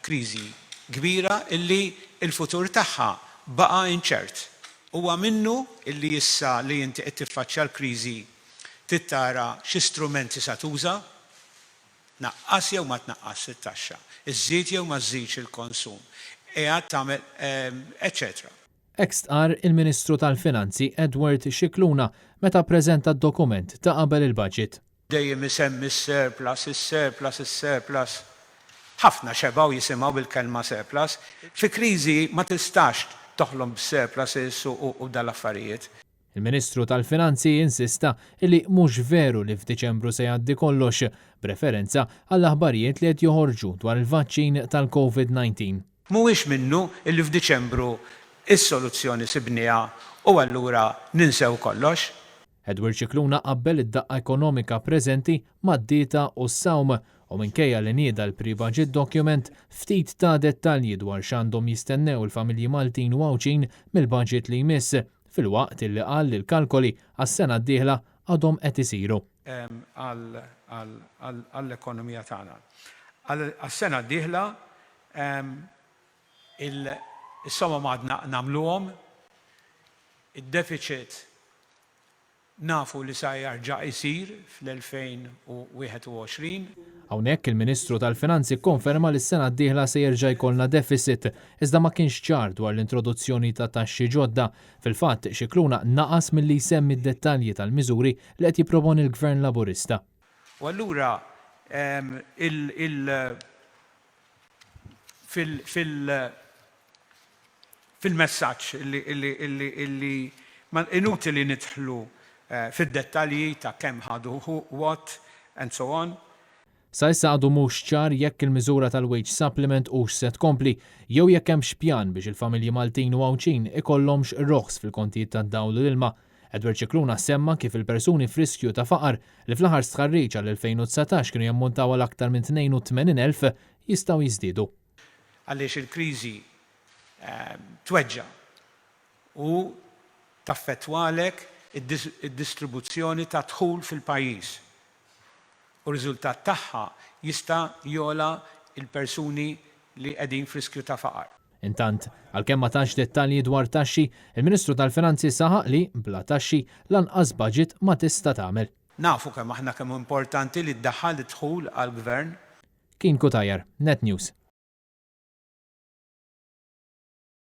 Kriżi kbira illi l-futur tagħha baqa' inċert. Huwa minnu illi issa li inti qed tiffaċċja l-kriżi trid tara xi strumenti sa tuża, tnaqqas jew ma tnaqqasx it-taxxa, iżżid jew ma żżidx il-konsum, qiegħed tagħmel eċċetera. Hekk stqarr il-Ministru tal-Finanzi Edward Scicluna meta ppreżenta d-dokument ta' qabel il-Budget. Dejjem isemmi s-surplus, is-surplus, is-surplus. Ħafna xebgħu jisimgħu bil-kelma surplus. Fi kriżi ma tistax toħlom b'surpluses u dal-affarijiet. Il-Ministru tal-Finanzi insista li mhux veru li f'Diċembru se jgħaddi kollox, b'referenza għall-aħbarijiet li qed joħorġu dwar il-vaċċin tal-Covid 19. Mhuwiex minnu li f'Diċembru s-soluzzjoni sibniha u allura ninsew kollox. Edward Scicluna qabbel id-daqqa ekonomika preżenti mad-dieta u s-sawm u minkejja li nieda l-pre-budget document, ftit ta dettalji dwar x'għandhom jistennew il-familji Maltin u Għawdxin mill-budget li jmiss, filwaqt illi qal li l-kalkoli għas-sena d-dieħla għadhom qed isiru. Għall-ekonomija tagħna. Għas-sena d-dieħla is-somom għadna nagħmluhom, id-deficit nafu li sa jarġa' jsir fl-2021. Hawnhekk il-Ministru tal-Finanzi kkonferma li s-sena d-dieħla se jerġa' jkollna deficit, iżda ma kienx ċar dwar l-introduzzjoni ta' taxxi ġodda. Fil-fatt, Scicluna naqas milli jsemmi d-dettalji tal-miżuri li qed jipproponi l-Gvern Laburista. U allura il fil fil fil-messaġġ illi illi illi illi ma inutili nidħlu fid-dettalji ta' kemm ħadu who what and so on. Sa issa għadu mhux ċar jekk il-miżura tal-wage supplement hux se tkompli jew jekk hemmx pjan biex il-familji Maltin u Għawdxin ikollhomx roħs fil-kontijiet tad-dawl u l-ilma. Edward Scicluna semma kif il-persuni f'riskju ta' faqar, li fl-aħħar stħarriġ għall-2019 kienu jammontaw għal aktar minn 82,000, jistgħu jiżdiedu. Għaliex il-kriżi tweġġa' u taffettwalek id-distribuzzjoni tad-dħul fil-pajjiż u r-riżultat tagħha jista' jogħla l-persuni li qegħdin f'riskju ta' faqar. Intant, għalkemm ma tax dettalji dwar taxxi, il-Ministru tal-Finanzi saħaq li, bla taxxi, lanqas budget ma tista' tagħmel. Nafu kemm aħna kemm hu importanti li ddaħħal id-dħul għall-Gvern. Keen Cutajar, Net News.